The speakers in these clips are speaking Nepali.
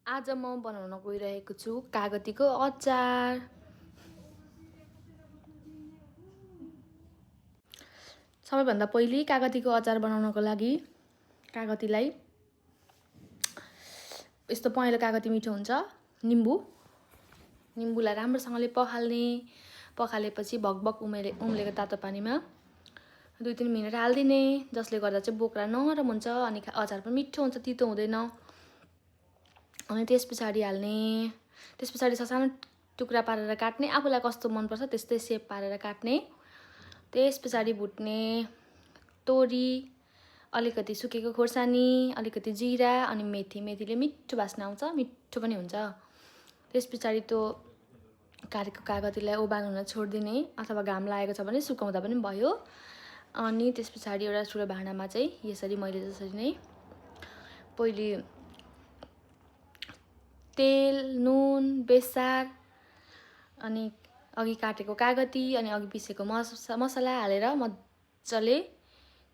आज म बनाउन गइरहेको छु कागतीको अचार। सबैभन्दा पहिले कागतीको अचार बनाउनको लागि कागतीलाई यस्तो पहेँलो कागती मिठो हुन्छ। निम्बुलाई राम्रोसँगले पखालेपछि भकभक उम्लेको तातो पानीमा 2-3 मिनेट हाल्दिने, जसले गर्दा चाहिँ बोक्रा नरम हुन्छ अनि अचार पनि मिठो हुन्छ, तितो हुँदैन। अनि त्यसपछि सानो टुक्रा पारेर काट्ने, आफूलाई कस्तो मनपर्छ त्यस्तै सेप पारेर काट्ने। त्यसपछि भुट्ने तोरी, अलिकति सुकेको खोर्सानी, अलिकति जिरा अनि मेथीले मिठो बास्ना आउँछ, मिठो पनि हुन्छ। त्यसपछि त्यो काटेको कागतीलाई ओभान हुन छोड्दिने, अथवा घाम लागेको छ भने सुकाउँदा पनि भयो। अनि त्यसपछि एउटा ठुलो भाँडामा चाहिँ यसरी मैले जसरी नै पहिले तेल, नुन, बेसार अनि अघि काटेको कागती अनि अघि पिसेको मसला हालेर मजाले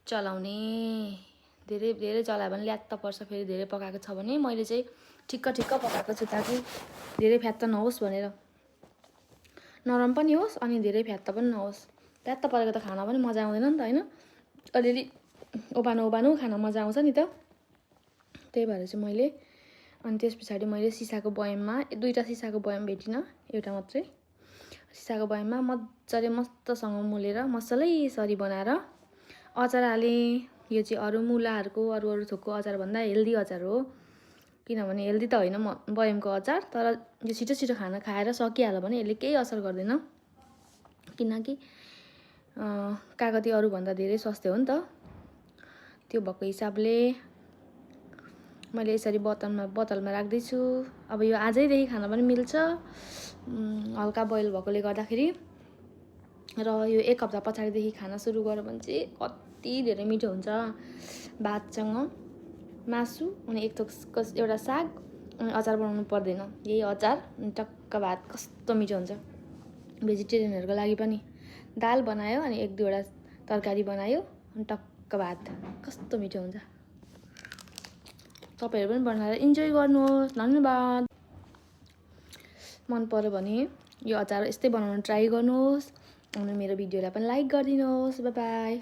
चलाउने। धेरै चलायो भने ल्यात्त पर्छ, फेरि धेरै पकाएको छ भने। मैले चाहिँ ठिक्क पकाएको छु ताकि धेरै फ्यात्त नहोस् भनेर, नरम पनि होस् अनि धेरै फ्यात्त पनि नहोस्। फ्यात्त परेको त खाना पनि मजा आउँदैन नि त, हैन? अलिअलि ओबानो खाना मजा आउँछ नि त। त्यही भएर चाहिँ मैले अनि त्यसपछि मैले सिसाको बयममा 2टा सिसाको बयम भेटिन, एउटा मात्रै सिसाको बयममा मजाले मस्तसँग मोलेर मसलैसरी बनाएर अचार हालेँ। यो चाहिँ अरू मुलाहरूको अरू थोकको अचार भन्दा हेल्दी अचार हो, किनभने हेल्दी त होइन बयमको अचार, तर यो छिटो खाना खाएर सकिहाल्यो भने यसले केही असर गर्दैन, किनकि कागती अरूभन्दा धेरै स्वास्थ्य हो नि त। त्यो भएको हिसाबले मैले यसरी बोतलमा राख्दैछु। अब यो आजैदेखि खान पनि मिल्छ, हल्का बोइल भएकोले गर्दाखेरि। र यो 1 हप्ता पछाडिदेखि खाना सुरु गर्यो भने चाहिँ कति धेरै मिठो हुन्छ। भातसँग मासु अनि एउटा साग अनि अचार बनाउनु पर्दैन, यही अचार अनि टक्क भात, कस्तो मिठो हुन्छ। भेजिटेरियनहरूको लागि पनि दाल बनायो अनि 1-2वटा तरकारी बनायो अनि टक्क भात, कस्तो मिठो हुन्छ। तपाईहरु पनि बनाएर इन्जोय गर्नुहोस्। धन्यवाद। मन पर्यो भने यो अचार यस्तै बनाउन ट्राई गर्नुहोस् अनि मेरो भिडियोलाई पनि लाइक गरिदिनुहोस्। Bye bye.